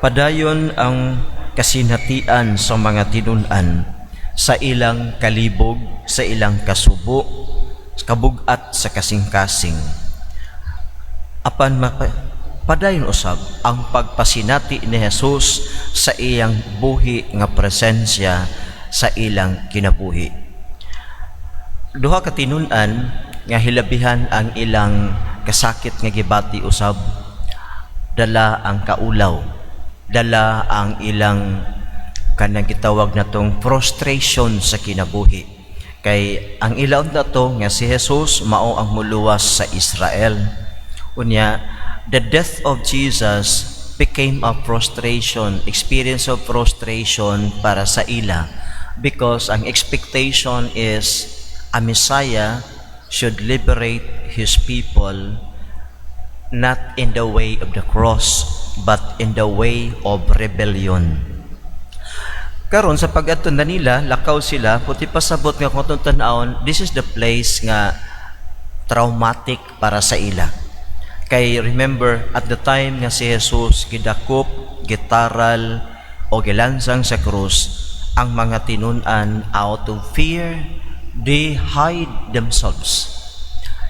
Padayon ang kasinatian sa mga tinun-an sa ilang kalibog, sa ilang kasubo, kabugat sa kasing-kasing. Apan padayon usab ang pagpasinati ni Jesus sa iyang buhi nga presensya sa ilang kinabuhi. Duha ka tinun-an nga hilabihan ang ilang kasakit nga gibati usab, dala ang kaulaw, dala ang ilang kanang gitawag natong frustration sa kinabuhi. Kay ang ilaon nato nga si Jesus mao ang muluwas sa Israel. Unya, the death of Jesus became a frustration, experience of frustration para sa ila because ang expectation is a Messiah should liberate his people not in the way of the cross but in the way of rebellion. Karon sa pag-adto na nila, lakaw sila, puti pasabot nga kung atong tan-awon, this is the place nga traumatic para sa ila. Kay remember, at the time nga si Jesus gidakop, gitaral o gilansang sa krus, ang mga tinun-an, out of fear, they hide themselves.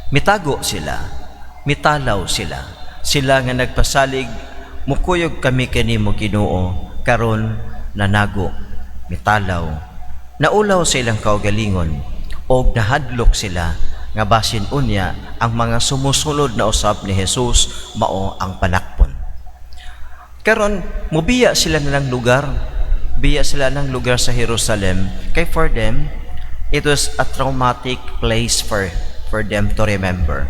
Mitago sila, mitalaw sila. Sila nga nagpasalig, "Mukuyog kami kanimo, Ginoo," karon nanago, mitalaw. Naulaw sa ilang kaugalingon og nahadlok sila nga basin unya ang mga sumusunod na usab ni Jesus mao ang panakpon. Karon mubiya sila na ng lugar, biya sila ng lugar sa Jerusalem kay for them it was a traumatic place for them to remember.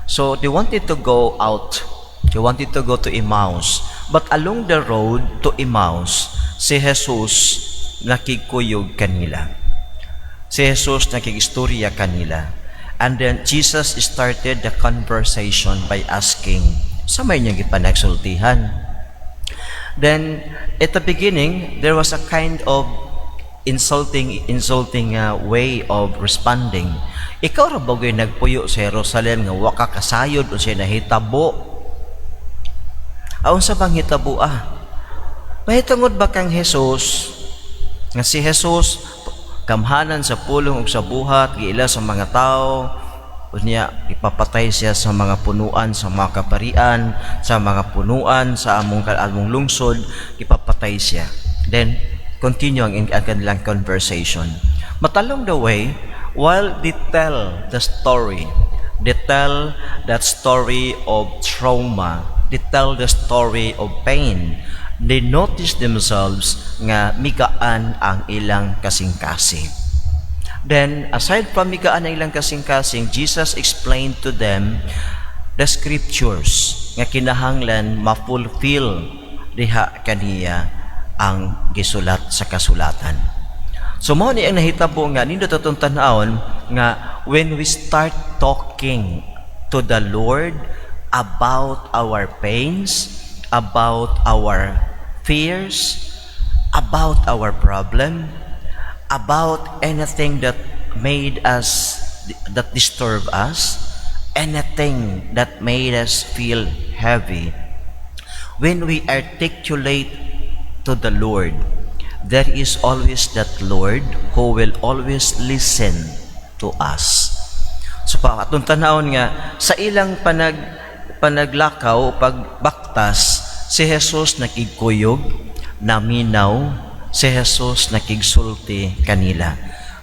So they wanted to go out. They wanted to go to Emmaus. But along the road to Emmaus, si Jesus nakigkuyog kanila. Si Jesus nakigistorya kanila. And then Jesus started the conversation by asking, "Unsa may inyong gipanagsultihan?" Then, at the beginning, there was a kind of insulting way of responding. "Ikaw ra ba gyud nagpuyo sa Jerusalem nga wa ka kasayod unsay nahitabo?" "Aon sa bang hitabo ah?" Mahitungod ba kang Jesus nga si Jesus gamhanan sa pulong ug sa buhat, giila sa mga tao, unya ipapatay siya sa mga punuan sa mga kaparian, sa mga punuan sa among lungsod, ipapatay siya? Then continue ang kanilang conversation. But along the way, while they tell the story, they tell that story of trauma, they tell the story of pain, they notice themselves nga migaan ang ilang kasing-kasing. Then, aside from migaan ang ilang kasing-kasing, Jesus explained to them the scriptures nga kinahanglan ma-fulfill diha kaniya ang gisulat sa kasulatan. So mao ni ang nahitabo nga nindot atong tan-awon nga when we start talking to the Lord about our pains, about our fears, about our problem, about anything that disturb us, anything that made us feel heavy, when we articulate to the Lord, there is always that Lord who will always listen to us. So pa atong tanawon nga sa ilang panaglakaw, pagbaktas, si Jesus nakigkuyog, naminaw, si Jesus nakigsulti kanila.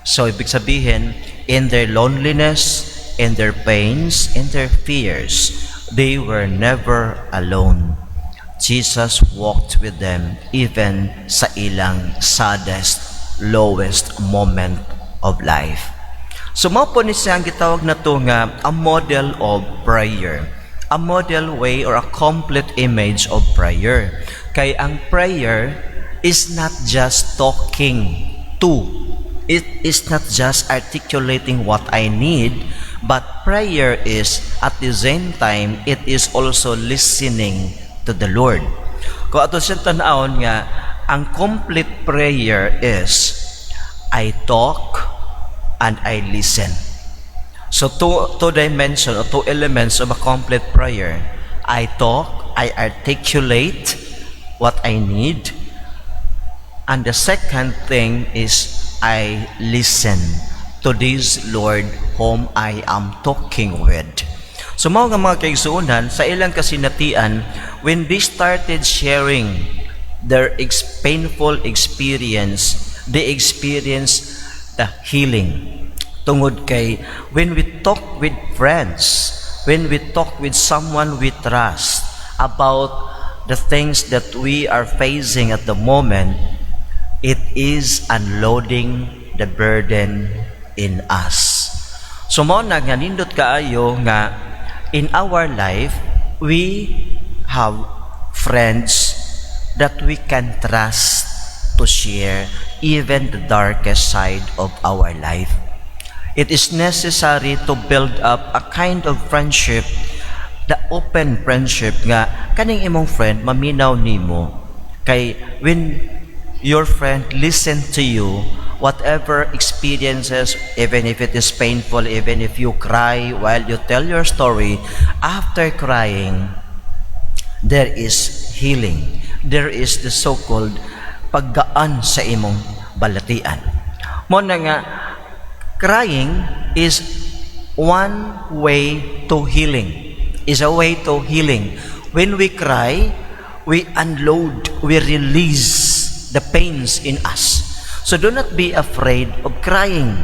So ibig sabihin, in their loneliness, in their pains, in their fears, they were never alone. Jesus walked with them even sa ilang saddest, lowest moment of life. So mao po ni siya ang gitawag na to nga a model of prayer. A model way or a complete image of prayer. Kay ang prayer is not just talking to. It is not just articulating what I need, but prayer is, at the same time, it is also listening to the Lord. Kung ato siyang tan-awon nga ang complete prayer is I talk and I listen. So two dimension or two elements of a complete prayer. I talk, I articulate what I need. And the second thing is I listen to this Lord whom I am talking with. So mao nga, mga kaigsuonan, sa ilang kasinatian, when they started sharing their painful experience, they experience the healing. Tungod kay when we talk with friends, when we talk with someone we trust about the things that we are facing at the moment, it is unloading the burden in us. So mao na nga nindot kaayo nga in our life we have friends that we can trust to share even the darkest side of our life. It is necessary to build up a kind of friendship, the open friendship nga kaning imong friend maminaw nimo, kay when your friend listen to you, whatever experiences, even if it is painful, even if you cry while you tell your story, after crying there is healing. There is the so-called paggaan sa imong balatian. Mao na nga crying is one way to healing, is a way to healing. When we cry, we unload, we release the pains in us. So do not be afraid of crying.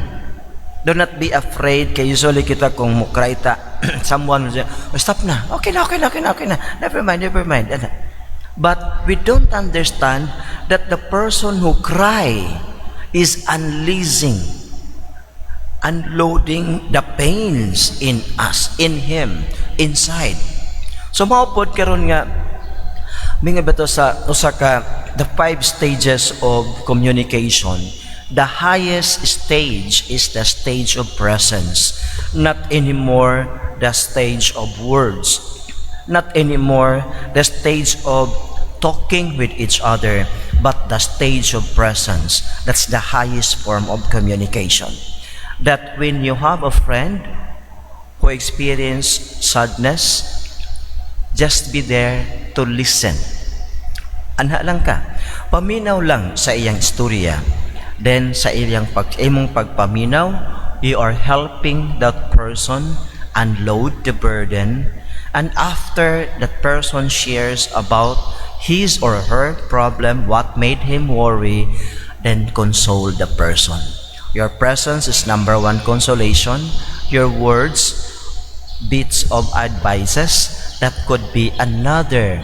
Do not be afraid, kay usually kita kung mo cry ta, someone will say, "Oh, stop na. Okay na, okay na, okay na, okay na. Never mind, never mind." Ano. But we don't understand that the person who cry is unleashing, unloading the pains in us, in him, inside. So mao pod karon nga minga ba to sa usa ka the five stages of communication. The highest stage is the stage of presence, not anymore the stage of words, not anymore the stage of talking with each other, but the stage of presence. That's the highest form of communication. That when you have a friend who experience sadness, just be there to listen. Anha lang ka. Paminaw lang sa iyang istorya. Then sa iyang imong pagpaminaw, you are helping that person unload the burden. And after that person shares about his or her problem, what made him worry, then console the person. Your presence is number one consolation. Your words, bits of advices, that could be another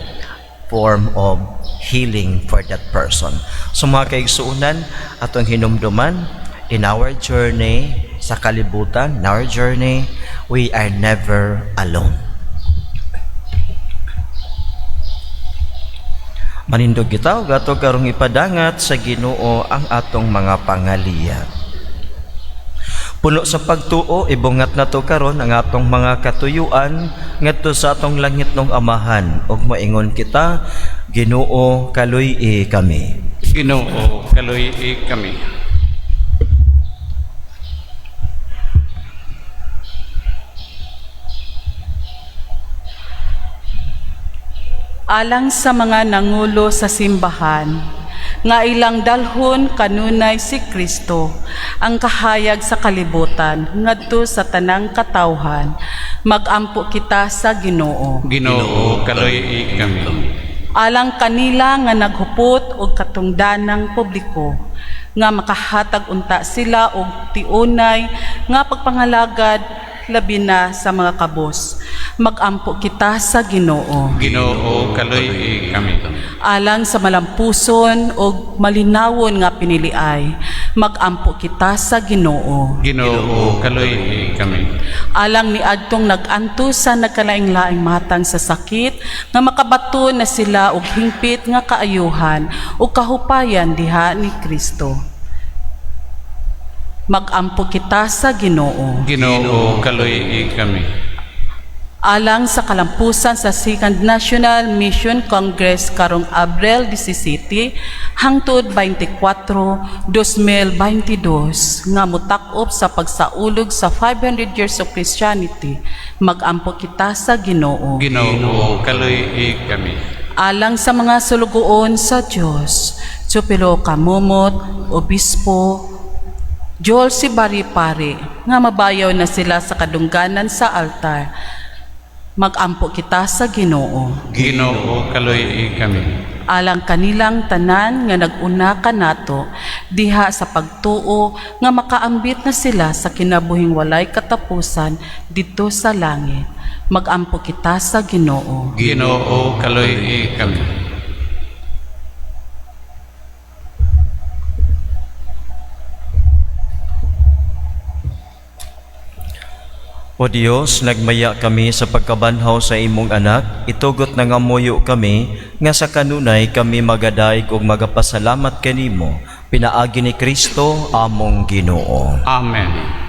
form of healing for that person. So mga kaigsuonan, atong hinumduman, in our journey sa kalibutan, in our journey, we are never alone. Manindog kita ug ato karong ipadangat sa Ginoo ang atong mga pangaliya. Puno sa pagtuo, ibungat nato karon ang atong mga katuyuan ngadto sa atong langitnong Amahan ug moingon kita, Ginoo, kaluy-i kami. Ginoo, kaluy-i kami. Alang sa mga nangulo sa simbahan, nga ilang dalhon kanunay si Kristo, ang kahayag sa kalibutan ngadto sa tanang katawhan, magampo kita sa Ginoo. Ginoo, kaluy-i kami. Alang kanila nga naghupot og katungdanang publiko, nga makahatag unta sila og tiunay nga pagpangalagad, labi na sa mga kabos, magampo kita sa Ginoo. Ginoo, kaluy-i kami. Alang sa malampuson og malinawon nga piniliay, magampo kita sa Ginoo. Ginoo, kaluy-i kami. Alang niadtong nag-antos sa nagkalaing-laing matang sa sakit, nga makabaton na sila og hingpit nga kaayuhan ug kahupayan diha ni Kristo, magampo kita sa Ginoo. Ginoo, kaluy-i kami. Alang sa kalampusan sa Second National Mission Congress karong Abril 17 hangtod 24, 2022 nga motak-op sa pagsaulog sa 500 years of Christianity, magampo kita sa Ginoo. Ginoo, kaluy-i kami. Alang sa mga sulugoon sa Dios, Teofilo Camomot, Obispo, Joel Sibari Pari, nga mabayaw na sila sa kadungganan sa altar. Magampo kita sa Ginoo. Ginoo, kaluy-i kami. Alang kanilang tanan nga nag-una kanato diha sa pagtuo, nga makaambit na sila sa kinabuhing walay katapusan didto sa langit. Magampo kita sa Ginoo. Ginoo, kaluy-i kami. O Dios, nagmaya kami sa pagkabanhaw sa imong anak, itugot na nga muyo kami, nga sa kanunay kami magadayeg ug magapasalamat kanimo, pinaagi ni Kristo among Ginoo. Amen.